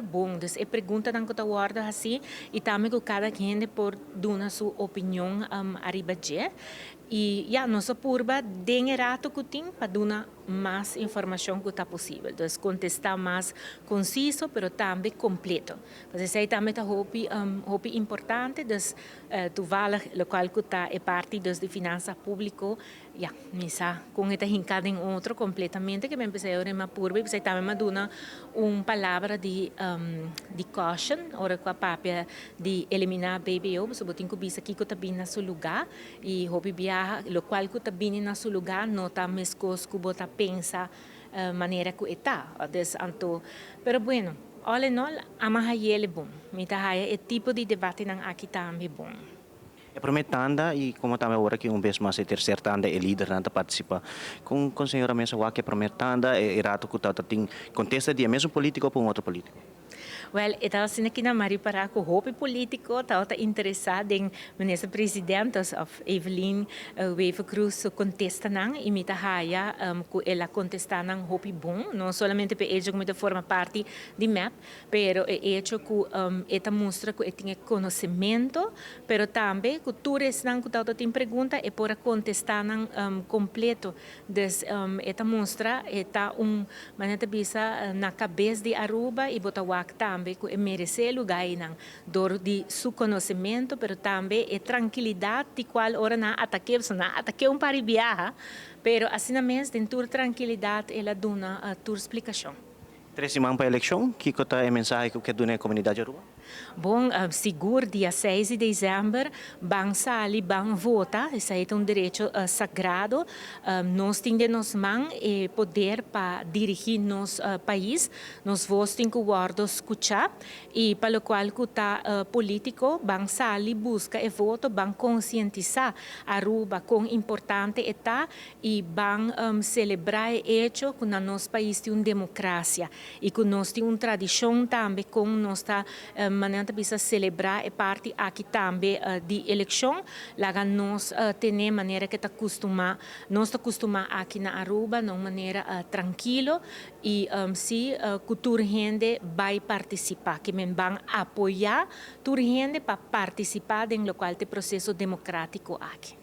Bon, dus e preguntanan ku ta wòrdu hasí i tambe ku kada hende por duna su opinion ariba dje. I ya, nos a purba den e rato ku tin pa duna mas informashon ku ta posibel. Dus kontestá mas konsiso, pero tambe kompleto. Pues esei tambe ta hopi importante, dus toevallig lokual ku ta e parti dus di finansa públiko, ya, mi sa kon e ta hinká den otro kompletamente, ke men p'esei ora mi a purba i p'esei tambe mi a duna un palabra di caution ora ku a papia di eliminá BBO, pasobra bo tin ku bisa kiko ta bini na su lugá i hopi biaha lokual ku ta bini na su lugá no ta meskos ku bo ta pensa manera ku e ta. Dus anto, pero bueno, all in all, ami a hay'é bon. Mi ta haya e tipo di debatenan aki tambe bon. E promé tanda i komo tambe awor aki un bes mas e terser tanda e lidernan ta partisipá. Kon señora mes a wak e promé tanda e rato ku ta tin kontesta di e mesun polítiko pa un otro polítiko? Wel, e ta asina ki na mari para ku hopi polítiko tabata interesá den minister president òf Evelyn Wever-Croes su kontestanan i mi ta haya ku el a kontestá nan hopi bon, no solamente p'e echo ku mi ta forma parti di MEP, pero e echo ku e ta mustra ku e tin e konosementu, pero tambe ku tur esnan ku tabata tin pregunta e por a kontestá nan kompleto. Dus e ta mustra e ta un manera ta bisa na kabes di Aruba i bo ta wak tambe ku e meresé e lugá einan dor di su konosementu, pero tambe e trankilidat di kual ora nan a atak'é, pasobra nan a atak'é un par di biaha, pero asina mes den tur trankilidat el a duna tur splikashon. 3 siman pa elekshon, kiko ta e mensahe ku ke duna e komunidat di Aruba? Bon, sigur dia 6 di desèmber, ban sali, ban vota, esei ta un derecho sagrado. Nos tin den nos man e poder pa dirigí nos pais, nos voz tin ku wòrdu skuchá i pa lokual ku ta polítiko, ban sali buska e voto, ban konsientisá Aruba kon importante e ta i ban selebrá e echo ku na nos pais tin un demokrasia i ku nos tin un tradishon tambe kon nos ta manera ta bisa selebrá e parti aki tambe di elekshon. Laga nos tene manera ku ta kustumá, nos ta kustumá aki na Aruba na un manera trankilo i si ku tur hende bai partisipá, ke men ban apoyá tur hende pa partisipá den lokual ta e proseso demokrátiko aki.